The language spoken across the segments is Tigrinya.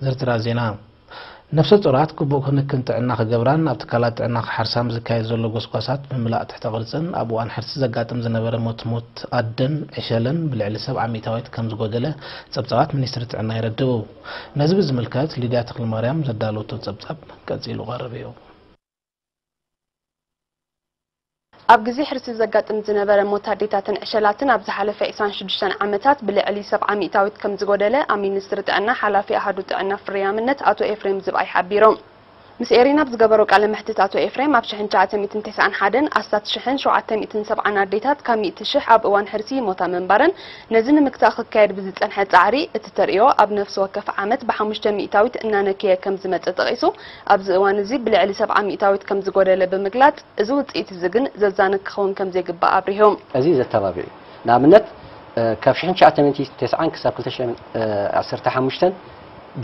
ዝርዝራ ዜና። ነፍሰ ጡራት ግቡእ ክንክን ጥዕና ክገብራን ኣብ ትካላት ጥዕና ክሓርሳን ዝካየድ ዘሎ ጎስጓሳት፣ ምምላእ ትሕተ ቅርጽን ኣብ እዋን ሕርሲ ዘጋጥም ዝነበረ ሞት፣ ሞት ኣደን ዕሸለን ብልዕሊ ሰብዓ ሚእታዊት ከም ዝጎደለ ጸብጻባት ሚኒስትሪ ጥዕና የረድኡ። ነዚ ብዝምልከት ሊድያ ተኽለማርያም ዘዳለወቶ ጸብጻብ ቀጺሉ ቀርብ እዩ። ኣብ ግዜ ሕርሲ ዘጋጥም ዝነበረ ሞት ኣዴታትን ዕሸላትን ኣብ ዝሓለፈ ዕስራን ሽዱሽተን ዓመታት ብልዕሊ ሰብዓ ሚእታዊት ከም ዝጎደለ ኣብ ሚኒስትሪ ጥዕና ሓላፊ ኣሃዱ ጥዕና ፍርያምነት ኣቶ ኤፍሬም ዝብኣይ ሓቢሮም። ምስ ኤሪና ኣብ ዝገበሮ ቃለ መሕትት ኣቶ ኤፍሬም ኣብ ሽሕን ትሽዓተ ሚእትን ተስዓን ሓደን ኣስታት ሽሕን ሸውዓተ ሚእትን ሰብዓን ኣዴታት ካብ ሚእቲ ሽሕ ኣብ እዋን ሕርሲ ይሞታ ምንባረን ነዚ ንምግታእ ክካየድ ብዝጸንሐ ጻዕሪ እቲ ተርእዮ ኣብ ነፍሲ ወከፍ ዓመት ብሓሙሽተ ሚእታዊት እናነከየ ከም ዝመጸ ጠቒሱ ኣብዚ እዋን እዚ ብልዕሊ ሰብዓ ሚእታዊት ከም ዝጎደለ ብምግላጽ፣ እዚ ውጽኢት እዚ ግን ዘዛንግ ክኸውን ከም ዘይግባእ ኣብሪሁ። እዚ ዘተባብዕ እዩ። ንኣብነት፣ እ፣ ካብ ሽሕን ትሽዓተ ሚእትን ተስዓን ክሳብ ክልተ ሽሕን ዓሰርተ ሓሙሽተን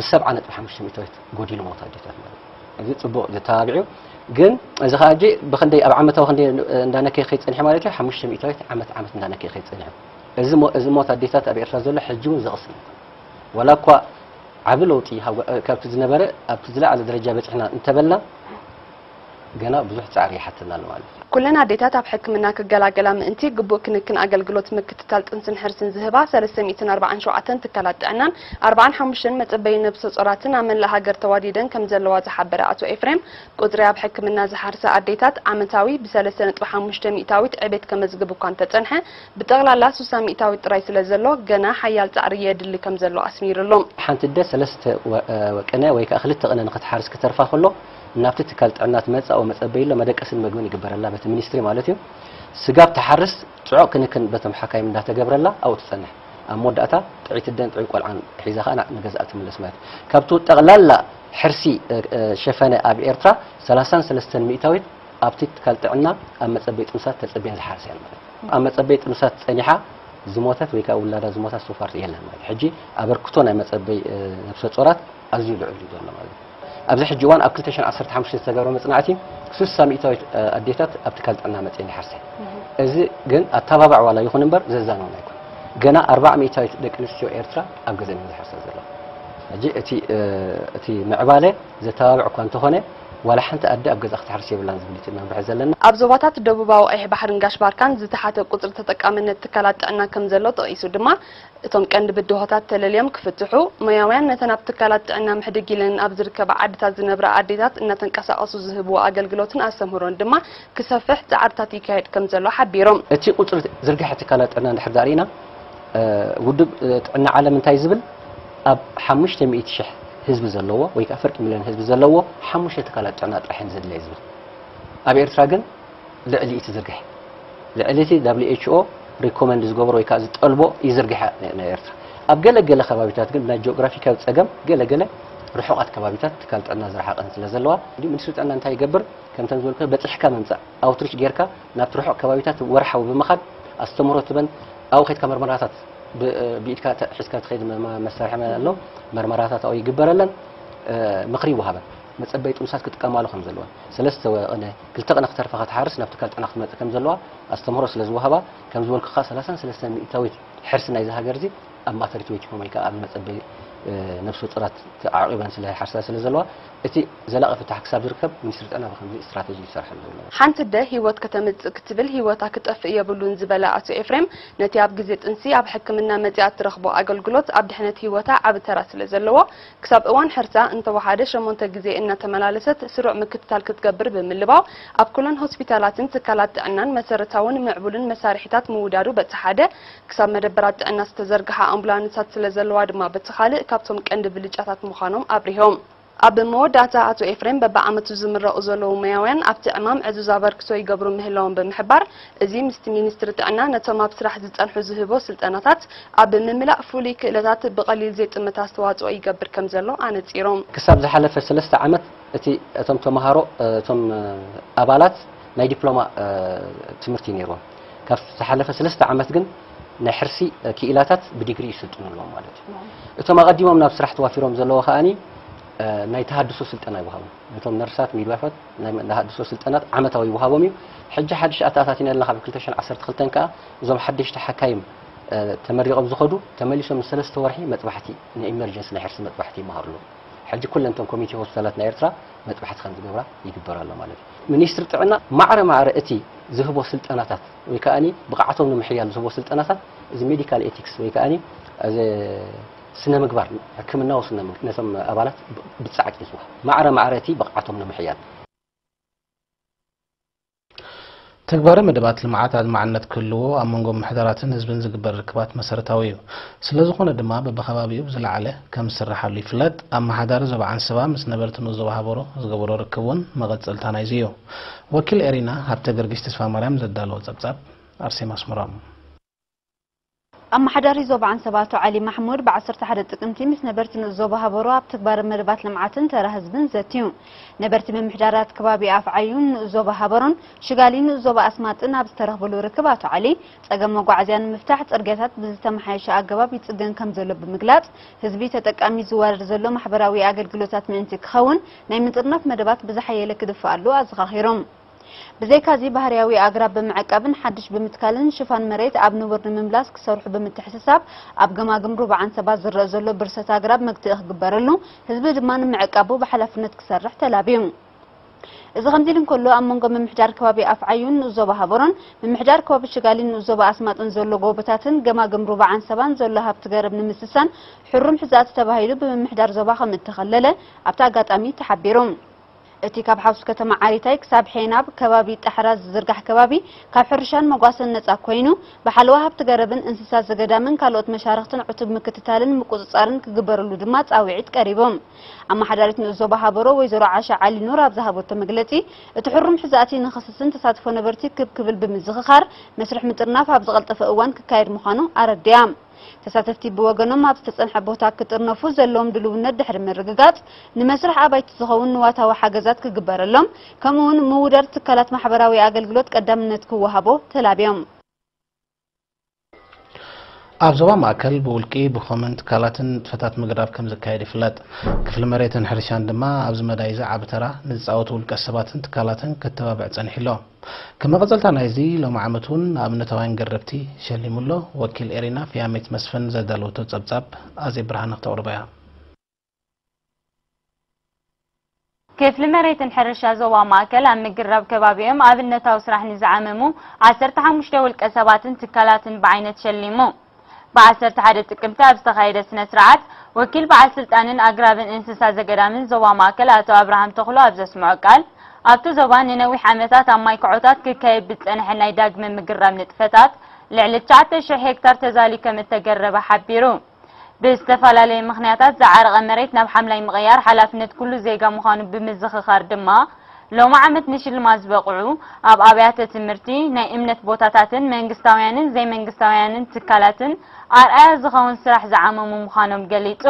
ብሰብዓ ነጥቢ ሓሙሽተ ሚእታዊት ጎዲሉ ሞት ኣዴታት ማለት እዩ። እዚ ጽቡቕ ዘተባብዕ እዩ። ግን እዚ ኸኣ ሕጂ ብኽንደይ ኣብ ዓመታዊ ክንደይ እንዳነከየ ከይጸንሐ ማለት እዩ፣ ሓሙሽተ ሚእታዊት ዓመት ዓመት እንዳነከየ ከይጸንሐ። እዚ ሞ-፣ እዚ ሞት ኣዴታት ኣብ ኤርትራ ዘሎ ሕጂ እውን ዘቕስን እዩ። ዋላ እኳ ዓቢ ለውጢ ካብ፣ ካብቲ ዝነበረ ኣብቲ ዝለዓለ ደረጃ በጺሕና እንተበልና፣ ገና ብዙሕ ጻዕሪ ይሓተና ኣሎ ማለት እዩ። ኩለን ኣዴታት ኣብ ሕክምና ክገላገላ ምእንቲ ግቡእ ክንክን ኣገልግሎት ምክትታል ጥንስን ሕርስን ዝህባ ሰለስተ ሚእትን ኣርባዓን ሸውዓተን ትካላት ጥዕናን ኣርባዓን ሓሙሽተን መጸበዪ ነብሰ ጾራትን ኣብ መላእ ሃገር ተዋዲደን ከም ዘለዋ ዝሓበረ ኣቶ ኤፍሬም፣ ቁጽሪ ኣብ ሕክምና ዝሓርሳ ኣዴታት ዓመታዊ ብሰለስተ ነጥቢ ሓሙሽተ ሚእታዊት ዕቤት ከመዝግብ እኳ እንተጸንሐ፣ ብጠቕላላ ሱሳ ሚእታዊት ጥራይ ስለ ዘሎ፣ ገና ሓያል ጻዕሪ የድሊ ከም ዘሎ ኣስሚሩሉ። ሓንቲ ኣደ ሰለስተ ወ-፣ እ፣ ቅነ ወይ ከኣ ክልተ ቅነ ንኽትሓርስ ክተርፋ ከሎ፣ ናብቲ ትካል ጥዕና ትመጽእ፣ ኣብኡ መጸበዪ ኣሎ፣ መደቀስን መግብን ይግበረላ በቲ ሚኒስትሪ ማለት እዩ። ስጋብ ትሓርስ ጽዑቕ ክንክን በቶም ሓካይም እንዳተገብረላ ኣብኡ ትጸንሕ። ኣብ መወዳእታ ጥዕይቲ ኣደን ጥዑይ ቆልዓን ሒዛ ከኣ ና-፣ ንገዝኣ ትምለስ ማለት እዩ። ካብቲ ጠቕላላ ሕርሲ፣ እ፣ እ፣ ሸፈነ ኣብ ኤርትራ ሰላሳን ሰለስተን ሚእታዊት ኣብቲ ትካል ጥዕና ኣብ መጸበዪ ጥኑሳት ተጸቢየን ዝሓርሳ እየን ማለት እዩ። ኣብ መጸበዪ ጥኑሳት ጸኒሓ ዝሞተት ወይ ከኣ ውላዳ ዝሞታ so far የለን ማለት እዩ። ሕጂ ኣበርክቶ ናይ መጸበዪ፣ እ፣ ነብሰ ጾራት ኣዝዩ ልዑል እዩ ዘሎ ማለት እዩ። ኣብዚ ሕጂ እዋን ኣብ ክልተ ሽሕን ዓሰርተ ሓሙሽተን ዝተገብረ መጽናዕቲ ሱሳ ሚእታዊት፣ እ፣ ኣዴታት ኣብ ትካል ጥዕና መጺኤን ይሓርሳ እየን። እዚ ግን ኣተባባዕ ዋላ ይኹን እምበር ዘዛንወን ኣይኮነን። ገና ኣርባዓ ሚእታዊት ደቂ ኣንስትዮ ኤርትራ ኣብ ገዘን እየን ዝሓርሳ ዘለዋ። ሕጂ እቲ፣ እ፣ እቲ ምዕባለ ዘተባብዕ እኳ እንተኾነ፣ ዋላ ሓንቲ ኣደ ኣብ ገዛ ክትሓርስ የብላን ዝብል እዩ እቲ መምርሒ ዘለና። ኣብ ዞባታት ደቡባዊ ቀይሕ ባሕርን ጋሽ ባርካን ዝተሓተ ቁጽሪ ተጠቃምነት ትካላት ጥዕና ከም ዘሎ ጠቒሱ ድማ፣ እቶም ቀንዲ ብድሆታት ተለልዮም ክፍትሑ፣ ሞያውያን ነተን ኣብ ትካላት ጥዕና ምሕድግ ኢለን ኣብ ዝርከባ ዓድታት ዝነብራ ኣዴታት እናተንቀሳቐሱ ዝህብዎ ኣገልግሎትን ኣስተምህሮን ድማ ክሰፍሕ ጻዕርታት ይካየድ ከም ዘሎ ሓቢሮም። እቲ ቁጽሪ ዝርግሐ ትካላት ጥዕና እንድሕር ዳኣ ርኢና፣ እ፣ ውድብ፣ እ፣ ጥዕና ዓለም እንታይ ዝብል፣ ኣብ ሓሙሽተ ሚእቲ ሽሕ ህዝቢ ዘለዎ ወይ ከኣ ፍርቂ ሚልዮን ህዝቢ ዘለዎ ሓሙሽተ ትካላት ጥዕና ጥራሕ እየን ዘድልያ ዝብል። ኣብ ኤርትራ ግን ልዕሊ እቲ ዝርግሐ፣ ልዕሊ እቲ ደብሊው ኤች ኦ ሪኮመንድ ዝገብሮ ወይ ከኣ ዝጠልቦ ይዝርግሐ ን-፣ ንኤርትራ። ኣብ ገለ ገለ ከባቢታት ግን ብናይ ጂኦግራፊካዊ ጸገም ገለ ገለ ርሑቓት ከባቢታት ትካል ጥዕና ዝረሓቐን ስለ ዘለዋ፣ እንዲሁ ሚኒስትሪ ጥዕና እንታይ ይገብር? ከምተን ዝበልኩ በጺሕካ ምምጻእ፣ ኣውትሪች ጌርካ ናብቲ ርሑቕ ከባቢታት ወርሓዊ ብምኻድ ኣስተምህሮ ትበን፣ ኣብኡ ከድካ መርመራታት ብ-፣ ብኢድካ ተ-፣ ሒዝካ ትኸይድ መ-፣ መ-፣ መሳርሒ ኣሎ፣ መርመራታት ኣብኡ ይግበረለን፣ እ፣ ምኽሪ ይወሃበን። መጸበዪ ጥኑሳት ክጥቀማሉ ከም ዘለወን፣ ሰለስተ ወ-፣ ቅነ፣ ክልተ ቅነ ክተርፋ ክትሓርስ ናብ ትካል ጥዕና ክትመጽእ ከም ዘለዋ ኣስተምህሮ ስለ ዝወሃባ፣ ከም ዝበልኩኻ ሰላሳን ሰለስተን ሚእታዊት ሕርሲ ናይዚ ሃገር እዚ ኣብ ማተርኒቲ ዌይቲንግ ሩም ወይ ከኣ ኣብ መጸበዪ፣ እ፣ ነብሰ ጡራት ተዓቂበን ስለ ሓርሳ ስለ ዘለዋ፣ እቲ ዘላቒ ፍታሕ ክሳብ ዝርከብ ሚኒስትሪ ጥዕና ብኸምዚ ስትራተጂ ይሰርሕ ኣሎ። ሓንቲ ኣደ ህይወት ከተምጽእ ክትብል ህይወታ ክጠፍእ የብሉን ዝበለ ኣቶ ኤፍሬም፣ ነቲ ኣብ ግዜ ጥንሲ ኣብ ሕክምና መጺኣ እትረኽቦ ኣገልግሎት ኣብ ድሕነት ህይወታ ዓቢ ተራ ስለ ዘለዎ፣ ክሳብ እዋን ሕርሳ እንተወሓደ ሸሞንተ ግዜ እናተመላለሰት ስሩዕ ምክትታል ክትገብር ብምልባው፣ ኣብ ኩለን ሆስፒታላትን ትካላት ጥዕናን መሰረታውን ምዕቡልን መሳርሒታት ምውዳዱ በቲ ሓደ፣ ክሳብ መደበራት ጥዕና ዝተዘርግሓ ኣምቡላንሳት ስለ ዘለዋ ድማ በቲ ካልእ ካብቶም ቀንዲ ብልጫታት ምዃኖም ኣብሪሆም። ኣብ መወዳእታ ኣቶ ኤፍሬም በብዓመቱ ዝምረቑ ዘለዉ ሞያውያን ኣብቲ ዕማም ዕዙዝ ኣበርክቶ ይገብሩ ምህላዎም ብምሕባር፣ እዚ ምስቲ ሚኒስትሪ ጥዕና ነቶም ኣብ ስራሕ ዝጸንሑ ዝህቦ ስልጠናታት ኣብ ምምላእ ፍሉይ ክእለታት ብቐሊል ዘይጥምት ኣስተዋጽኦ ይገብር ከም ዘሎ ኣነጺሮም። ክሳብ ዝሓለፈ ሰለስተ ዓመት እቲ፣ እቶም ተምሃሮ፣ እቶም ኣባላት ናይ ዲፕሎማ ትምህርቲ ነይርዎም። ካብ ዝሓለፈ ሰለስተ ዓመት ግን ናይ ሕርሲ ክኢላታት ብዲግሪ ይስልጥኑ ኣለዎም ማለት እዩ። እቶም ኣቐዲሞም ናብ ስራሕ ተዋፊሮም ዘለዉ ከኣኒ፣ እ፣ ናይ ተሃድሶ ስልጠና ይወሃቦም። ነቶም ነርሳት፣ ሚድዋይፋት ናይ ተሃድሶ ስልጠናት ዓመታዊ ይወሃቦም እዩ። ሕጂ ሓድሽ ኣተኣታቲና ኣለና፣ ካብ ክልተ ሽሕን ዓሰርተ ክልተን ከኣ እዞም ሓደሽቲ ሓካይም፣ እ፣ ተመሪቖም ዝኸዱ ተመሊሶም ንሰለስተ ወርሒ መጥባሕቲ፣ ንኢመርጀንሲ ናይ ሕርሲ መጥባሕቲ ይመሃሩ ኣለዉ። ሕጂ ኩለን እተን ኮሚቴ ሆስፒታላት ናይ ኤርትራ መጥባሕቲ ከም ዝገብራ ይግበር ኣሎ ማለት እዩ። ሚኒስትሪ ጥዕና ማዕረ ማዕረ እቲ ዝህቦ ስልጠናታት ወይ ከኣኒ ብቕዓቶም ንምሕያል ዝህቦ ስልጠናታት፣ እዚ ሜዲካል ኤቲክስ ወይ ከኣኒ እዚ ስነ ምግባር፣ ሕክምናዊ ስነ ምግባር ነቶም ኣባላት ብ-፣ ብጻዕቂ ይዝዋ ማዕረ ማዕረ እቲ ብቕዓቶም ንምሕያል። ተግባረ መደባት ልምዓት ኣድማዕነት ክህልዎ ኣብ መንጎ ምምሕዳራትን ህዝብን ዝግበር ርክባት መሰረታዊ እዩ። ስለ ዝኾነ ድማ በብኸባቢኡ ብዝለዓለ ከም ዝስርሓሉ ይፍለጥ። ኣመሓዳሪ ዞባ ዓንሰባ ምስ ነበርቲ ንኡስ ዞባ ሃበሮ ዝገበሮ ርክብ እውን መቐጸልታ ናይዚ እዩ። ወኪል ኤሪና ሃብተ ገርጊሽ ተስፋ ማርያም ዘዳለዎ ጸብጻብ። ኣርሴማ ኣስመሮም። ኣመሓዳሪ ዞባ ዓንሰባ ኣቶ ዓሊ ማሕሙድ ብ ዓሰርተ ሓደ ጥቅምቲ ምስ ነበርቲ ንኡስ ዞባ ሃበሮ ኣብ ተግባረ መደባት ልምዓትን ተራ ህዝብን ዘትዩ። ነበርቲ ምምሕዳራት ከባቢ ኣፍዓዩን ንኡስ ዞባ ሃበሮን ሽጋሊ ንኡስ ዞባ ኣስማጥን ኣብ ዝተረኽብሉ ርክብ ኣቶ ዓሊ፣ ጸገም መጓዓዝያ ንምፍታሕ ጽርግያታት ብዝተመሓየሸ ኣገባብ ይጽገን ከም ዘሎ ብምግላጽ፣ ህዝቢ ተጠቃሚ ዝዋረድ ዘሎ ማሕበራዊ ኣገልግሎታት ምእንቲ ክኸውን ናይ ምጥርናፍ መደባት ብዝሓየለ ክድፈኣሉ ኣዘኻኺሮም። ብዘይካዚ ባህርያዊ ኣግራብ ብምዕቃብን ሓድሽ ብምትካልን ሽፋን መሬት ኣብ ንቡር ንምምላስ ክሰርሑ ብምትሕስሳብ ኣብ ገማግም ሩባ ዓንሰባ ዝረአ ዘሎ ብርሰት ኣግራብ መግትኢ ክግበረሉ ህዝቢ ድማ ንምዕቃቡ ብሓላፍነት ክሰርሕ ተላብዩ። እዚ ከምዚ ኢሉ እንከሎ ኣብ መንጎ ምምሕዳር ከባቢ ኣፍዓዩን ንኡስ ዞባ ሃበሮን ምምሕዳር ከባቢ ሽጋሊን ንኡስ ዞባ ኣስማጥን ዘሎ ጎቦታትን ገማግም ሩባ ዓንሰባን ዘሎ ሃብቲ ገረብ ንምስሳን ሕሩም ሕዛእቲ ተባሂሉ ብምምሕዳር ዞባ ከም እተኸለለ ኣብቲ ኣጋጣሚ ተሓቢሩ። እቲ ካብ ሓውሲ ከተማ ዓሪታይ ክሳብ ሔናብ ከባቢ ጣሕራ ዝዝርጋሕ ከባቢ ካብ ሕርሻን መጓሰን ነጻ ኮይኑ፣ ብሓለዋ ሃብቲ ገረብን እንስሳ ዘገዳምን ካልኦት መሻርኽትን ዕቱብ ምክትታልን ምቁጽጻርን ክግበረሉ ድማ ጻውዒት ቀሪቡ። ኣመሓዳሪት ንኡስ ዞባ ሃበሮ ወይዘሮ ዓሻ ዓሊ ኑር ኣብ ዝሃበቶ መግለጺ፣ እቲ ሕሩም ሕዛእቲ ንኽስስን ተሳትፎ ነበርቲ ክብ ክብል ብምዝኽኻር፣ መስርሕ ምጥርናፍ ኣብ ዝቐልጠፈ እዋን ክካየድ ምዃኑ ኣረዲኣ። ተሳተፍቲ ብወገኖም ኣብ ዝተጸንሐ ቦታ ክጥርነፉ ዘለዎም ድልውነት ድሕሪ ምርግጋጽ፣ ንመስርሕ ኣባይቲ ዝኸውን ንዋታዊ ሓገዛት ክግበረሎም፣ ከምኡውን ምውዳድ ትካላት ማሕበራዊ ኣገልግሎት ቀዳምነት ክወሃቦ ተላብዮም። ኣብ ዞባ ማእከል ብውልቂ፣ ብኮምን ትካላትን ንጥፈታት ምግራብ ከም ዝካየድ ይፍለጥ። ክፍሊ መሬትን ሕርሻን ድማ ኣብዚ መዳይ እዚ ዓቢ ተራ ንዝጻወቱ ውልቀ ሰባትን ትካላትን ከተባብዕ ጸኒሑ ኣሎ። ከም መቐጸልታ ናይዚ፣ ሎሚ ዓመት እውን ንኣብነታውያን ገረብቲ ሸሊሙ ኣሎ። ወኪል ኤሪና ፍያሜት መስፍን ዘዳለወቶ ጸብጻብ ኣዜብ ብርሃነ ክተቕርቦ እያ። ክፍሊ መሬትን ሕርሻ ዞባ ማእከል ኣብ ምግራብ ከባቢኦም ኣብነታዊ ስራሕ ንዝዓመሙ ዓሰርተ ሓሙሽተ ውልቀ ሰባትን ትካላትን ብዓይነት ሸሊሙ። ብ ዓሰርተ ሓደ ጥቅምቲ ኣብ ዝተኻየደ ስነ ስርዓት፣ ወኪል በዓል ስልጣንን ኣግራብን እንስሳ ዘገዳምን ዞባ ማእከል ኣቶ ኣብርሃም ተኽሉ ኣብ ዘስምዖ ቃል፣ ኣብቲ ዞባ ንነዊሕ ዓመታት ኣብ ማይ ኩዖታት ክካየድ ብዝጸንሐ ናይ ዳግመ ምግራብ ንጥፈታት፣ ልዕሊ ትሽዓተ ሽሕ ሄክታር ተዛልዩ ከም እተገረበ ሓቢሩ። ብዝተፈላለየ ምኽንያታት ዝዓረቐ መሬት ናብ ሓምላይ ምቕያር ሓላፍነት ኩሉ ዜጋ ምዃኑ ብምዝኽኻር ድማ፣ ሎሚ ዓመት ንሽልማት ዝበቕዑ ኣብ ኣብያተ ትምህርቲ፣ ናይ እምነት ቦታታትን መንግስታውያንን ዘይመንግስታውያንን ትካላትን ኣርኣያ ዝኸውን ስራሕ ዝዓመሙ ምዃኖም ገሊጹ።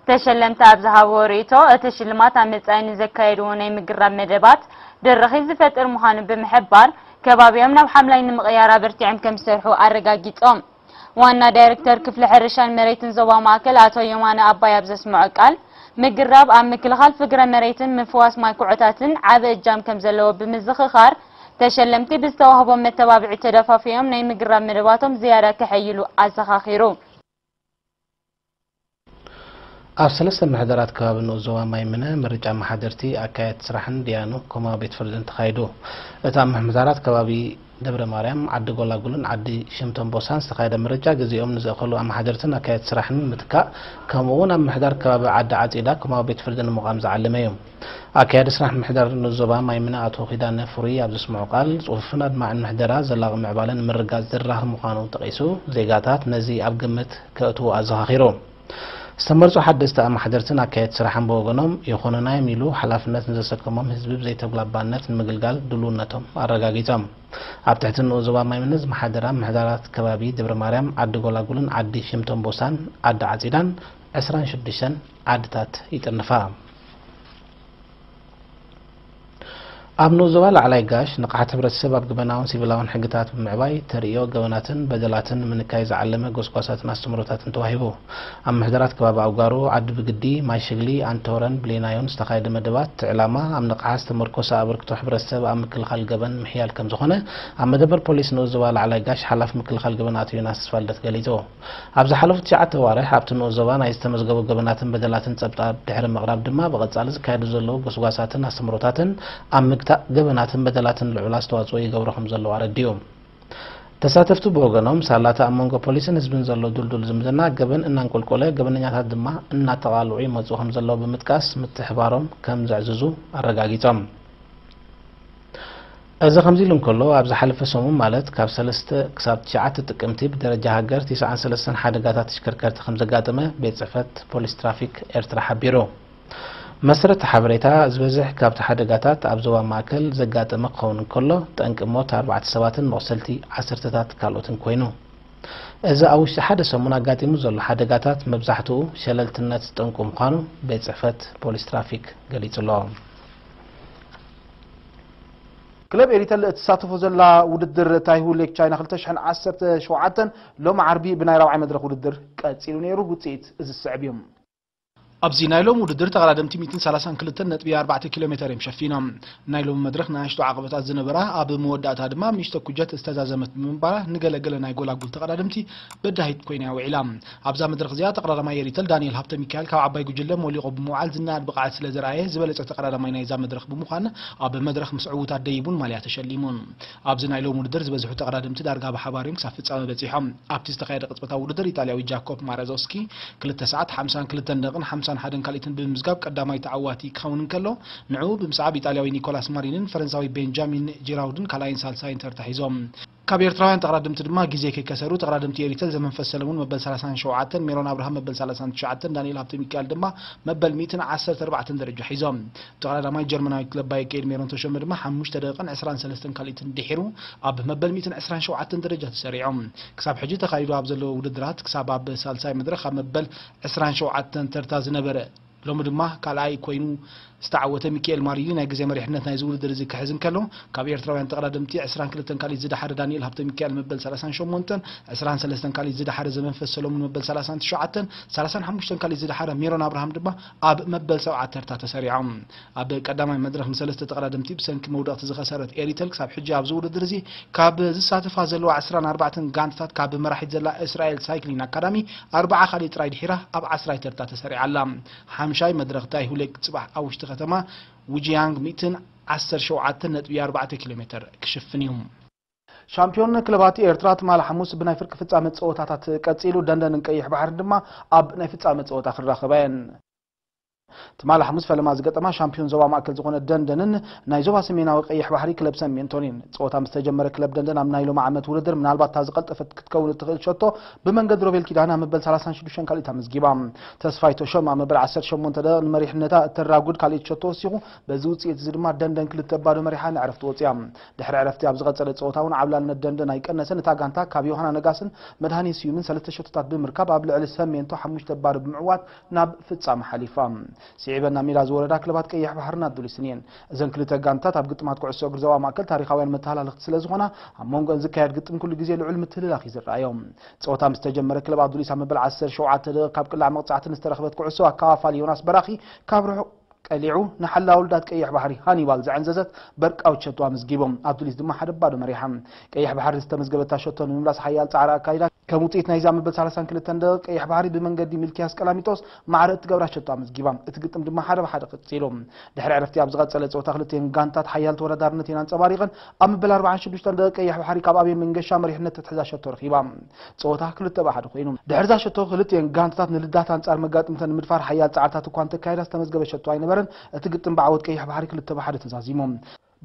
ተሸለምቲ ኣብ ዝሃብዎ ርእይቶ፣ እቲ ሽልማት ኣብ መጻኢ ንዘካየድዎ ናይ ምግራብ መደባት ድርኺት ዝፈጥር ምዃኑ ብምሕባር፣ ከባቢኦም ናብ ሓምላይ ንምቕያር ኣበርቲዖም ከም ዝሰርሑ ኣረጋጊጾም። ዋና ዳይሬክተር ክፍሊ ሕርሻን መሬትን ዞባ ማእከል ኣቶ የማነ ኣባይ ኣብ ዘስምዖ ቃል፣ ምግራብ ኣብ ምክልኻል ፍግረ መሬትን ምፍዋስ ማይ ኩዖታትን ዓቢ እጃም ከም ዘለዎ ብምዝኽኻር፣ ተሸለምቲ ብዝተዋህቦም መተባብዒ ተደፋፊኦም ናይ ምግራብ መደባቶም ዝያዳ ከሐይሉ ኣዘኻኺሩ። ኣብ ሰለስተ ምሕደራት ከባቢ ንኡስ ዞባ ማይምነ ምርጫ ኣመሓደርቲ፣ ኣካየድቲ ስራሕን ዲያኑ ኮማዊ ቤት ፍርድን ተኻይዱ። እቲ ኣብ ምሕደራት ከባቢ ደብረ ማርያም፣ ዓዲ ጎላጉልን ዓዲ ሽምቶምቦሳን ዝተኻየደ ምርጫ፣ ግዜኦም ንዝእኸሉ ኣመሓደርትን ኣካየድቲ ስራሕን ምትካእ፣ ከምኡ እውን ኣብ ምሕዳር ከባቢ ዓዲ ዓጺዳ ኮማዊ ቤት ፍርዲ ንምቋም ዝዓለመ እዩ። ኣካያዲ ስራሕ ምሕደር ንኡስ ዞባ ማይምነ ኣቶ ኪዳነ ፍሩይ ኣብ ዘስምዖ ቃል፣ ጽፉፍን ኣድማዕን ምሕደራ ዘላቒ ምዕባለ ንምርጋጽ ዘራኽብ ምዃኑ ጠቒሱ፣ ዜጋታት ነዚ ኣብ ግምት ከእትዉ ኣዘኻኺሩ። ዝተመርጹ ሓደስቲ ኣመሓደርትን ኣካየድቲ ስራሕን ብወገኖም፣ ይኾኑና እዮም ኢሉ ሓላፍነት ንዘሰከሞም ህዝቢ ብዘይተጉላባነት ንምግልጋል ድልውነቶም ኣረጋጊጾም። ኣብ ትሕቲ ንኡስ ዞባ ማይምነ ዝመሓደራ ምሕዳራት ከባቢ ደብረ ማርያም፣ ዓዲ ጎላጉልን ዓዲ ሽምቶምቦሳን ዓዲ ዓጺዳን ዕስራን ሽዱሽተን ዓድታት ይጥርንፋ። ኣብ ንኡስ ዞባ ላዕላይ ጋሽ ንቕሓት ሕብረተሰብ ኣብ ገበናውን ሲቪላውን ሕግታት ብምዕባይ ተርእዮ ገበናትን በደላትን ንምንካይ ዝዓለመ ጎስጓሳትን ኣስተምህሮታትን ተዋሂቡ። ኣብ ምሕደራት ከባቢ ኣውጋሩ፣ ዓዲ ብግዲ፣ ማይ ሽግሊ፣ ኣንቶረን ብሌናዮን ዝተኻየደ መደባት፣ እቲ ዕላማ ኣብ ንቕሓት ዝተመርኮሰ ኣበርክቶ ሕብረተሰብ ኣብ ምክልኻል ገበን ምሕያል ከም ዝኾነ ኣብ መደበር ፖሊስ ንኡስ ዞባ ላዕላይ ጋሽ ሓላፊ ምክልኻል ገበን ኣቶ ዮናስ ተስፋልደት ገሊጹ። ኣብ ዝሓለፉ ትሽዓተ ኣዋርሕ ኣብቲ ንኡስ ዞባ ናይ ዝተመዝገቡ ገበናትን በደላትን ጸብጻብ ድሕሪ ምቕራብ ድማ ብቐጻሊ ዝካየዱ ዘለዉ ጎስጓሳትን ኣስተምህሮታትን ኣብ ምግታእ ገበናትን በደላትን ልዑል ኣስተዋጽኦ ይገብሩ ከም ዘለዉ ኣረዲኡ። ተሳተፍቲ ብወገኖም ሳላታ ኣብ መንጎ ፖሊስን ህዝብን ዘሎ ድልዱል ዝምድና ገበን እናንቆልቆለ፣ ገበነኛታት ድማ እናተቓልዑ ይመጹ ከም ዘለዉ ብምጥቃስ ምትሕባሮም ከም ዘዕዝዙ ኣረጋጊጾም። እዚ ከምዚ ኢሉ እንከሎ፣ ኣብ ዝሓለፈ ሰሙን ማለት ካብ ሰለስተ ክሳብ ትሽዓተ ጥቅምቲ ብደረጃ ሃገር ትስዓን ሰለስተን ሓደጋታት ተሽከርከርቲ ከም ዘጋጠመ ቤት ጽሕፈት ፖሊስ ትራፊክ ኤርትራ ሓቢሩ። መሰረት ሓበሬታ፣ ዝበዝሕ ካብቲ ሓደጋታት ኣብ ዞባ ማእከል ዘጋጠመ ክኸውን እንከሎ፣ ጠንቂ ሞት ኣርባዕተ ሰባትን መቑሰልቲ ዓሰርተታት ካልኦትን ኮይኑ። እዚ ኣብ ውሽጢ ሓደ ሰሙን ኣጋጢሙ ዘሎ ሓደጋታት መብዛሕትኡ ሸለልትነት ጠንቁ ምዃኑ ቤት ጽሕፈት ፖሊስ ትራፊክ ገሊጹ ኣሎ። ክለብ ኤሪተል እትሳተፎ ዘላ ውድድር ታይሁ ሌክ ቻይና ክልተ ሽሕን ዓሰርተ ሸውዓተን ሎም ዓርቢ ብናይ ራብዓይ መድረኽ ውድድር ቀጺሉ ነይሩ። ውጽኢት እዚ ዝስዕብ እዩ። ኣብዚ ናይ ሎም ውድድር ተቐዳደምቲ ሚእትን ሰላሳን ክልተን ነጥቢ ኣርባዕተ ኪሎ ሜተር እዮም ሸፊኖም። ናይ ሎም መድረኽ ንኣሽቱ ዓቐበታት ዝነበራ፣ ኣብ መወዳእታ ድማ ኣብ ንእሽቶ ኩጀት ዝተዛዘመት ብምንባራ ንገለገለ ናይ ጎላጉል ተቐዳደምቲ በዳሂት ኮይና እያ ውዒላ። ኣብዛ መድረኽ እዚኣ ተቐዳዳማይ ኤሪተል ዳንኤል ሃብተሚካኤል ካብ ዓባይ ጉጅለ ሞሊቑ ብምውዓል ዝነኣድ ብቕዓት ስለ ዘርኣየ ዝበለጸ ተቐዳዳማይ ናይዛ መድረኽ ብምዃን ኣብ መድረኽ ምስ ዕዉታት ደይቡን ማልያ ተሸሊሙን። ኣብዚ ናይ ሎም ውድድር ዝበዝሑ ተቐዳደምቲ ዳርጋ ብሓባር እዮም ክሳብ ፍጻመ በጺሖም። ኣብቲ ዝተኻየደ ቅጽበታዊ ውድድር ኢጣልያዊ ጃኮብ ማራዞስኪ ክልተ ሰዓት ሓምሳን ክልተን ደቕን ሓምሳን ሓደን ካልኢትን ብምምዝጋብ ቀዳማይ ተዓዋቲ ክኸውን እንከሎ፣ ንዕኡ ብምስዓብ ኢጣልያዊ ኒኮላስ ማሪንን ፈረንሳዊ ቤንጃሚን ጂራውድን ካልኣይን ሳልሳይን ተርታ ሒዞም። ካብ ኤርትራውያን ተቐዳደምቲ ድማ ግዜ ከይከሰሩ ተቐዳደምቲ ኤሪተል ዘመንፈስ ሰለሙን መበል ሰላሳን ሸውዓተን፣ ሜሮን ኣብርሃም መበል ሰላሳን ትሽዓተን፣ ዳንኤል ሃብተሚካኤል ድማ መበል ሚእትን ዓሰርተ ኣርባዕተን ደረጃ ሒዞም። ተቐዳዳማይ ጀርመናዊ ክለብ ባየር ኤድሜሮን ተሾመ ድማ ሓሙሽተ ደቂቕን ዕስራን ሰለስተን ካልኢትን ድሒሩ ኣብ መበል ሚእትን ዕስራን ሸውዓተን ደረጃ ተሰሪዖም። ክሳብ ሕጂ ተኻይዱ ኣብ ዘለዎ ውድድራት ክሳብ ኣብ ሳልሳይ መድረኽ ኣብ መበል ዕስራን ሸውዓተን ተርታ ዝነበረ ሎሚ ድማ ካልኣይ ኮይኑ ዝተዓወተ ሚካኤል ማሪሊ ናይ ግዜ መሪሕነት ናይዚ ውድድር እዚ ክሕዝ እንከሎ፣ ካብ ኤርትራውያን ተቐዳደምቲ ዕስራን ክልተን ካልኢት ዝደሓረ ዳንኤል ሃብተሚካኤል መበል ሰላሳን ሸሞንተን፣ ዕስራን ሰለስተን ካልኢት ዝደሓረ ዘመንፈስ ሰሎሙን መበል ሰላሳን ትሽዓተን፣ ሰላሳን ሓሙሽተን ካልኢት ዝደሓረ ሜሮን ኣብርሃም ድማ ኣብ መበል ሰብዓ ተርታ ተሰሪዖም። ኣብ ቀዳማይ መድረኽ ንሰለስተ ተቐዳደምቲ ብሰንኪ መውደቕቲ ዝኸሰረት ኤሪተል ክሳብ ሕጂ ኣብዚ ውድድር እዚ ካብ ዝሳተፋ ዘለዋ ዕስራን ኣርባዕተን ጋንታታት ካብ መራሒት ዘላ እስራኤል ሳይክሊን ኣካዳሚ ኣርብዓ ካልኢት ጥራይ ድሒራ ኣብ ዓስራይ ተርታ ተሰሪዓ ኣላ። ሓምሻይ መድረኽ ዳይሁሌክ ጽባሕ ኣብ ውሽጢ ከተማ ውጂያንግ ሚእትን ዓሰርተ ሸውዓተን ነጥቢ ኣርባዕተ ኪሎ ሜተር ክሽፍን እዩ። ሻምፒዮን ክለባት ኤርትራ ትማሊ ሓሙስ ብናይ ፍርቂ ፍጻመ ጸወታታት ቀጺሉ፣ ደንደንን ቀይሕ ባሕርን ድማ ኣብ ናይ ፍጻመ ጸወታ ክራኸባ እየን። ትማሊ ሓሙስ ፈለማ ዝገጠማ ሻምፒዮን ዞባ ማእከል ዝኾነ ደንደንን ናይ ዞባ ሰሜናዊ ቀይሕ ባሕሪ ክለብ ሰሜንቶን እየን። ጸወታ ምስ ተጀመረ ክለብ ደንደን ኣብ ናይ ሎሚ ዓመት ውድድር ምናልባት እታ ዝቐልጠፈት ክትከውን እትኽእል ሸቶ ብመንገዲ ሮቤል ኪዳነ ኣብ መበል ሰላሳን ሽዱሽተን ካልኢት ኣመዝጊባ። ተስፋይ ተሾም ኣብ መበል ዓሰርተ ሸሞንተ ደቂቕ ንመሪሕነታ እተራጉድ ካልኢት ሸቶ ወሲኹ። በዚ ውጽኢት እዚ ድማ ደንደን ክልተ ባዶ መሪሓ ንዕረፍቲ ወጽያ። ድሕሪ ዕረፍቲ ኣብ ዝቐጸለ ጸወታ እውን ዓብላልነት ደንደን ኣይቀነሰን። እታ ጋንታ ካብ ዮሃና ነጋስን መድሃኔ ስዩምን ሰለስተ ሸቶታት ብምርካብ ኣብ ልዕሊ ሰሜንቶ ሓሙሽተ ባዶ ብምዕዋት ናብ ፍጻመ ሓሊፋ። ስዒበን ናብ ሜዳ ዝወረዳ ክለባት ቀይሕ ባሕርን ኣዱሊስን እየን። እዘን ክልተ ጋንታት ኣብ ግጥማት ኩዕሶ እግሪ ዞባ ማእከል ታሪኻውያን መተሃላለኽቲ ስለ ዝኾና፣ ኣብ መንጎአን ዝካየድ ግጥም ኩሉ ግዜ ልዑል ምትህልላኽ እዩ ዝረኣዮ። ጸወታ ምስ ተጀመረ ክለብ ኣዱሊስ ኣብ መበል ዓሰርተ ሸውዓተ ደቂቕ ካብ ቅላዕ መቕጻዕቲ ንዝተረኽበት ኩዕሶ ኣከፋፋሊ ዮናስ በራኺ ካብ ርሑቕ ቀሊዑ ንሓላው ውልዳት ቀይሕ ባሕሪ ሃኒባል ዘዐንዘዘት በርቃዊት ሸቶ ኣመዝጊቦም። ኣዱሊስ ድማ ሓደ ባዶ መሪሓ። ቀይሕ ባሕሪ ዝተመዝገበታ ሸቶ ንምምላስ ሓያል ጻዕሪ ኣካይዳ። ከም ውጽኢት ናይዚ ኣብ መበል ሰላሳን ክልተን ደቂቕ ቀይሕ ባሕሪ ብመንገዲ ሚልክያስ ቀላሚጦስ ማዕረ እትገብራ ሸቶ ኣመዝጊባ። እቲ ግጥም ድማ ሓደ ብሓደ ቀጺሉ። ድሕሪ ዕረፍቲ ኣብ ዝቐጸለ ጸወታ ክልቲኤን ጋንታት ሓያል ተወዳዳርነት እየን ኣንጸባሪቐን። ኣብ መበል ኣርባዓን ሽዱሽተን ደቂቕ ቀይሕ ባሕሪ ካብ ኣቤል መንገሻ መሪሕነት እትሕዛ ሸቶ ረኺባ። ጸወታ ክልተ ብሓደ ኮይኑ። ድሕሪ እዛ ሸቶ ክልቲኤን ጋንታታት ንልዳት ኣንጻር መጋጥምተን ንምድፋር ሓያል ጻዕርታት እኳ እንተካየዳ ዝተመዝገበ ሸቶ ኣይነበረን። እቲ ግጥም ብዓወት ቀይሕ ባሕሪ ክልተ ብሓደ ተዛዚሙ።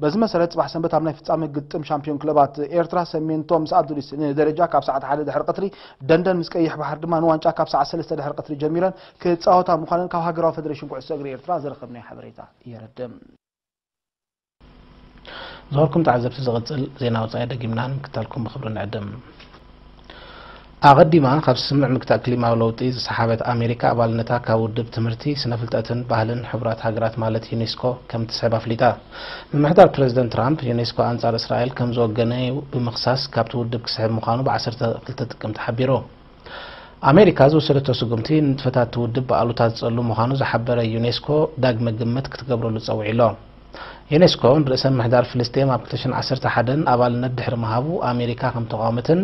በዚ መሰረት ጽባሕ ሰንበት ኣብ ናይ ፍጻመ ግጥም ሻምፒዮን ክለባት ኤርትራ ሰሜንቶ ምስ ኣዱሊስ ንደረጃ ካብ ሰዓት ሓደ ድሕሪ ቀትሪ፣ ደንደን ምስ ቀይሕ ባሕሪ ድማ ንዋንጫ ካብ ሰዓት ሰለስተ ድሕሪ ቀትሪ ጀሚረን ክጻወታ ምዃነን ካብ ሃገራዊ ፈደሬሽን ኩዕሶ እግሪ ኤርትራ ዝረኸብናዮ ሓበሬታ የረድእ። ዝኸበርኩም ተዓዘብቲ፣ ዝቕጽል ዜና ወጻኢ ደጊምና ንምክታልኩም ብኽብሪ ንዕድም። ኣቐዲማ ካብ ስምምዕ ምግታእ ክሊማዊ ለውጢ ዝሰሓበት ኣሜሪካ፣ ኣባልነታ ካብ ውድብ ትምህርቲ፣ ስነ ፍልጠትን ባህልን ሕቡራት ሃገራት ማለት ዩኔስኮ ከም ትስሕብ ኣፍሊጣ። ምምሕዳር ፕረዚደንት ትራምፕ፣ ዩኔስኮ ኣንጻር እስራኤል ከም ዝወገነ ብምኽሳስ፣ ካብቲ ውድብ ክስሕብ ምዃኑ ብ ዓሰርተ ክልተ ጥቅምቲ ሓቢሩ። ኣሜሪካ ዝወሰደቶ ስጉምቲ ንጥፈታት እቲ ውድብ ብኣሉታ ዝጸሉ ምዃኑ ዝሓበረ ዩኔስኮ፣ ዳግመ ግምት ክትገብረሉ ጸዊዑ ኣሎ። ዩኔስኮ ንርእሰ ምምሕዳር ፍልስጤም ኣብ ክልተ ሽሕን ዓሰርተ ሓደን ኣባልነት ድሕሪ ምሃቡ፣ ኣሜሪካ ከም ተቓወመትን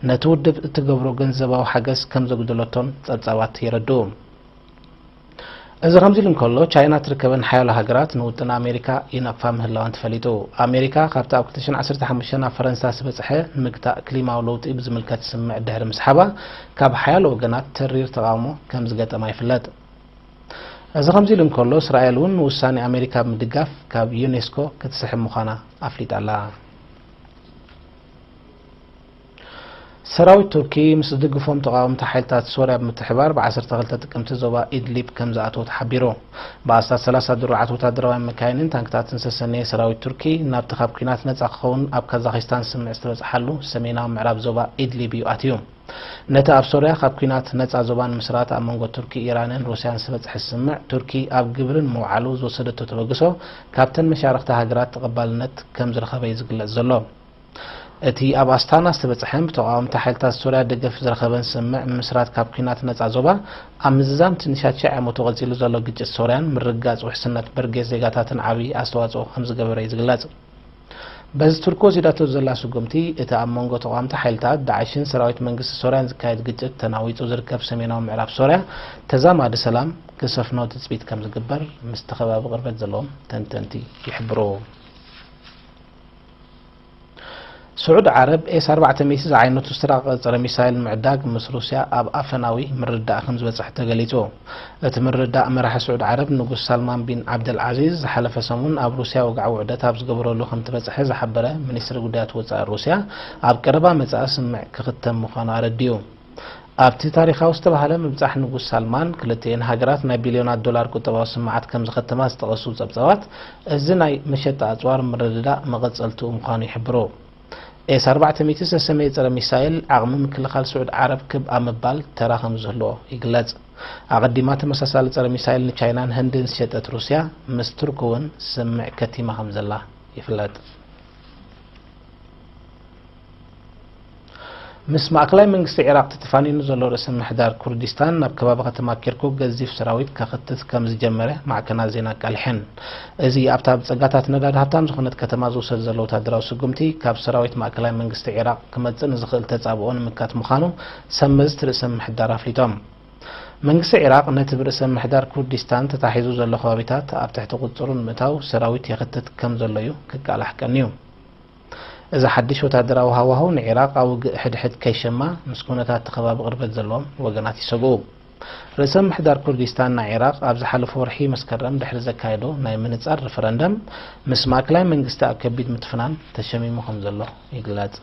ነቲ ውድብ እትገብሮ ገንዘባዊ ሓገዝ ከም ዘጉደለቶን ጸብጻባት የረድኡ። እዚ ከምዚ ኢሉ እንከሎ፣ ቻይና ትርከበን ሓያሎ ሃገራት ንውጥን ኣሜሪካ ይነቕፋ ምህላወን ተፈሊጡ። ኣሜሪካ ካብቲ ኣብ ክልተ ሽሕን ዓሰርተ ሓሙሽተን ኣብ ፈረንሳ ዝበጽሐ ንምግታእ ክሊማዊ ለውጢ ብዝምልከት ስምምዕ ድሕሪ ምስሓባ፣ ካብ ሓያሎ ወገናት ተሪር ተቓውሞ ከም ዝገጠማ ይፍለጥ። እዚ ከምዚ ኢሉ እንከሎ፣ እስራኤል እውን ንውሳኔ ኣሜሪካ ብምድጋፍ ካብ ዩኔስኮ ክትስሕብ ምዃና ኣፍሊጣ ኣላ። ሰራዊት ቱርኪ ምስ ዝድግፎም ተቓወምቲ ሓይልታት ሶርያ ብምትሕባር ብ ዓሰርተ ክልተ ጥቅምቲ ዞባ ኢድሊብ ከም ዝኣተወ ተሓቢሩ። ብኣስታት ሰላሳ ድሩዓት ወታደራውያን መካይንን ታንክታትን ዝተሰነየ ሰራዊት ቱርኪ ናብቲ ካብ ኲናት ነጻ ክኸውን ኣብ ካዛኺስታን ስምምዕ ዝተበጽሓሉ ሰሜናዊ ምዕራብ ዞባ ኢድሊብ እዩ ኣትዩ። ነቲ ኣብ ሶርያ ካብ ኲናት ነጻ ዞባ ንምስራት ኣብ መንጎ ቱርኪ፣ ኢራንን ሩስያን ዝተበጽሐ ስምምዕ፣ ቱርኪ ኣብ ግብሪ ንምውዓሉ ዝወሰደቶ ተበግሶ ካብተን መሻርኽቲ ሃገራት ተቐባልነት ከም ዝረኸበ እዩ ዝግለጽ ዘሎ። እቲ ኣብ ኣስታና ዝተበጽሐን ብተቓወምቲ ሓይልታት ሶርያ ደገፍ ዝረኸበን ስምምዕ፣ ምምስራት ካብ ኲናት ነጻ ዞባ፣ ኣብ ምዝዛም እቲ ንሻትሽሕ ዓመቱ ቀጺሉ ዘሎ ግጭት ሶርያን ምርግጋጽ ውሕስነት በርጌስ ዜጋታትን ዓቢ ኣስተዋጽኦ ከም ዝገበረ እዩ ዝግለጽ። በዚ ቱርኪ ወሲዳቶ ዘላ ስጉምቲ፣ እቲ ኣብ መንጎ ተቓወምቲ ሓይልታት ዳዕሽን ሰራዊት መንግስቲ ሶርያን ዝካየድ ግጭት ተናዊጹ ዝርከብ ሰሜናዊ ምዕራብ ሶርያ ተዛማዲ ሰላም ክሰፍኖ ትጽቢት ከም ዝግበር ምስቲ ከባቢ ቅርበት ዘለዎም ተንተንቲ ይሕብሩ። ስዑድ ዓረብ ኤስ ኣርባዕተ ሚእቲ ዝዓይነቱ ዝተራቐቐ ጸረ ሚሳይል ምዕዳግ ምስ ሩስያ ኣብ ኣፈናዊ ምርድዳእ ከም ዝበጽሐ ተገሊጹ። እቲ ምርድዳእ መራሒ ስዑድ ዓረብ ንጉስ ሳልማን ቢን ዓብደል ዓዚዝ ዝሓለፈ ሰሙን ኣብ ሩስያ ወግዓዊ ውዕደት ኣብ ዝገበረሉ ከም ትበጽሐ ዝሓበረ ሚኒስትሪ ጉዳያት ወጻኢ ሩስያ፣ ኣብ ቀረባ መጻኢ ስምምዕ ክኽተም ምዃኑ ኣረዲኡ። ኣብቲ ታሪኻዊ ዝተባህለ ምብጻሕ ንጉስ ሳልማን፣ ክልቲኤን ሃገራት ናይ ቢልዮናት ዶላር ቁጠባዊ ስምምዓት ከም ዝኸተማ ዝጠቐሱ ጸብጻባት፣ እዚ ናይ መሸጣ ኣጽዋር ምርድዳእ መቐጸልትኡ ምዃኑ ይሕብሩ። ኤስ ኣርባዕተ ሚእቲ ዝተሰመየ ጸረ ሚሳይል ዓቕሚ ምክልኻል ስዑድ ዓረብ ክብ ኣብ ምባል ተራ ከም ዝህልዎ ይግለጽ። ኣቐዲማ ተመሳሳሊ ጸረ ሚሳይል ንቻይናን ህንድን ዝሸጠት ሩስያ፣ ምስ ቱርኪ እውን ስምምዕ ከቲማ ከም ዘላ ይፍለጥ። ምስ ማእከላይ መንግስቲ ዒራቕ ተተፋኒኑ ዘሎ ርእሰ ምሕዳር ኩርዲስታን፣ ናብ ከባቢ ከተማ ኪርኩክ ገዚፍ ሰራዊት ከኽትት ከም ዝጀመረ ማዕከናት ዜና ኣቃሊሐን። እዚ ኣብታ ብጸጋታት ነዳዲ ሃብታም ዝኾነት ከተማ ዝውሰድ ዘሎ ወታደራዊ ስጉምቲ፣ ካብ ሰራዊት ማእከላይ መንግስቲ ዒራቕ ክመጽእ ንዝኽእል ተጻብኦ ንምካት ምዃኑ ሰመዝቲ ርእሰ ምሕዳር ኣፍሊጦም። መንግስቲ ዒራቕ ነቲ ብርእሰ ምሕዳር ኩርዲስታን ተታሒዙ ዘሎ ከባቢታት ኣብ ትሕቲ ቁጽሩ ንምእታው ሰራዊት የኽትት ከም ዘሎ እዩ ክቃላሕ ቀንዩ። እዚ ሓድሽ ወታደራዊ ሃዋህው ንዒራቕ ኣብ ውግእ ሕድሕድ ከይሸማ ምስ ኩነታት እቲ ከባቢ ቅርበት ዘለዎም ወገናት ይሰግኡ። ርእሰ ምሕዳር ኩርዲስታን ናይ ዒራቕ ኣብ ዝሓለፈ ወርሒ መስከረም ድሕሪ ዘካየዶ ናይ ምንጻር ሪፈረንደም፣ ምስ ማእከላይ መንግስቲ ኣብ ከቢድ ምትፍናን ተሸሚሙ ከም ዘሎ ይግለጽ።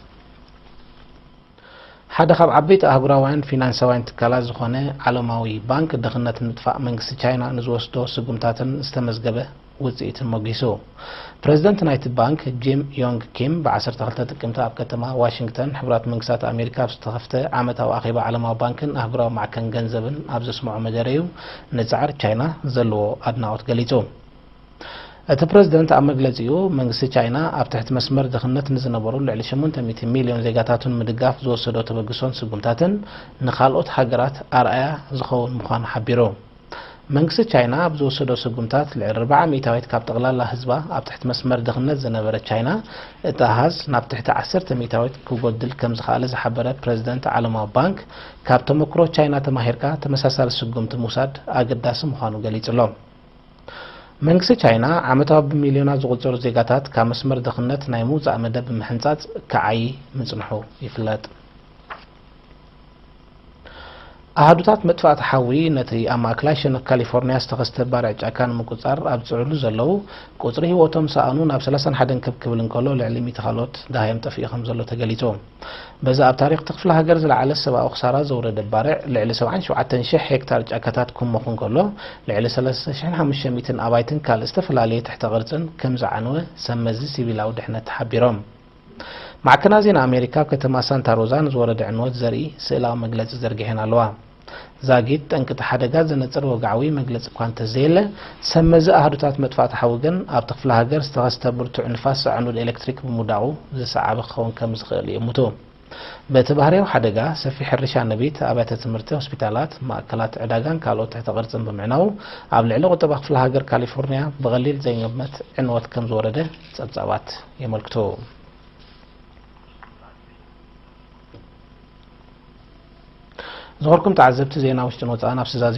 ሓደ ካብ ዓበይቲ ኣህጉራውያን ፊናንሳውያን ትካላት ዝኾነ ዓለማዊ ባንክ፣ ድኽነት ንምጥፋእ መንግስቲ ቻይና ንዝወስዶ ስጉምታትን ዝተመዝገበ ውጽኢትን ሞጊሱ። ፕረዚደንት ናይቲ ባንክ ጂም ዮንግ ኪም ብ ዓሰርተ ክልተ ጥቅምቲ ኣብ ከተማ ዋሽንግተን ሕቡራት መንግስታት ኣሜሪካ ኣብ ዝተኸፍተ ዓመታዊ ኣኼባ ዓለማዊ ባንክን ኣህጉራዊ ማዕከን ገንዘብን ኣብ ዘስምዖ መደረ እዩ ንጻዕሪ ቻይና ዘለዎ ኣድናቖት ገሊጹ። እቲ ፕረዚደንት ኣብ መግለጺኡ፣ መንግስቲ ቻይና ኣብ ትሕቲ መስመር ድኽነት ንዝነበሩ ልዕሊ ሸሞንተ ሚእቲ ሚልዮን ዜጋታቱን ምድጋፍ ዝወሰዶ ተበግሶን ስጉምታትን ንኻልኦት ሃገራት ኣርኣያ ዝኸውን ምዃኑ ሓቢሩ። መንግስቲ ቻይና ኣብ ዝወሰዶ ስጉምታት፣ ልዕሊ ኣርብዓ ሚእታዊት ካብ ጠቕላላ ህዝባ ኣብ ትሕቲ መስመር ድኽነት ዝነበረት ቻይና፣ እቲ ኣሃዝ ናብ ትሕቲ ዓሰርተ ሚእታዊት ክጎድል ከም ዝኸኣለ ዝሓበረ ፕረዚደንት ዓለማዊ ባንክ፣ ካብ ተመክሮ ቻይና ተማሂርካ ተመሳሳሊ ስጉምቲ ምውሳድ ኣገዳሲ ምዃኑ ገሊጹ ኣሎ። መንግስቲ ቻይና፣ ዓመታዊ ብሚልዮናት ዝቑጸሩ ዜጋታት ካብ መስመር ድኽነት ናይ ምውጻእ መደብ ብምሕንጻጽ ክዓዪ ምጽንሑ ይፍለጥ። ኣሃዱታት መጥፋእቲ ሓዊ፣ ነቲ ኣብ ማእከላይ ሸነኽ ካሊፎርኒያ ዝተኸስተ ባርዕ ጫካ ንምቁጻር ኣብ ዝጽዕሩ ዘለዉ፣ ቁጽሪ ህይወቶም ዝሰኣኑ ናብ ሰላሳን ሓደን ከብ ክብል እንከሎ፣ ልዕሊ ሚእቲ ካልኦት ደሃዮም ጠፊኡ ከም ዘሎ ተገሊጹ። በዚ ኣብ ታሪኽ እቲ ክፍለ ሃገር ዝለዓለ ሰብኣዊ ክሳራ ዘውረደ ባርዕ፣ ልዕሊ ሰብዓን ሸውዓተን ሽሕ ሄክታር ጫካታት ክሞኹ እንከሎ፣ ልዕሊ ሰለስተ ሽሕን ሓሙሽተ ሚእትን ኣባይትን ካልእ ዝተፈላለየ ትሕተ ቅርጽን ከም ዝዓነወ ሰብ መዚ ሲቪላዊ ድሕነት ሓቢሮም። ማዕከናት ዜና ኣሜሪካ ኣብ ከተማ ሳንታ ሮዛ ንዝወረደ ዕንወት ዘርኢ ስእላዊ መግለጺ ዘርጊሐን ኣለዋ። ዛጊት ጠንቂ እቲ ሓደጋ ዘነጽር ወግዓዊ መግለጺ እኳ እንተዘየለ፣ ሰብ መዚ ኣሃዱታት መጥፋእቲ ሓዊ ግን ኣብቲ ክፍለ ሃገር ዝተኸስተ ብርቱዕ ንፋስ ኣዕኑድ ኤሌክትሪክ ብምውዳቑ ዝሰዓበ ክኸውን ከም ዝኽእል ይእምቱ። በቲ ባህርያዊ ሓደጋ፣ ሰፊሕ ሕርሻ ነቢት፣ ኣብያተ ትምህርቲ፣ ሆስፒታላት፣ ማእከላት ዕዳጋን ካልኦት ትሕተ ቅርጽን ብምዕናዉ፣ ኣብ ልዕሊ ቁጠባ ክፍለ ሃገር ካሊፎርኒያ ብቐሊል ዘይግመት ዕንወት ከም ዝወረደ ጸብጻባት የመልክቱ። ዝኸበርኩም ተዓዘብቲ፣ ዜና ውሽጥን ወጻእን ኣብ ስዛዚ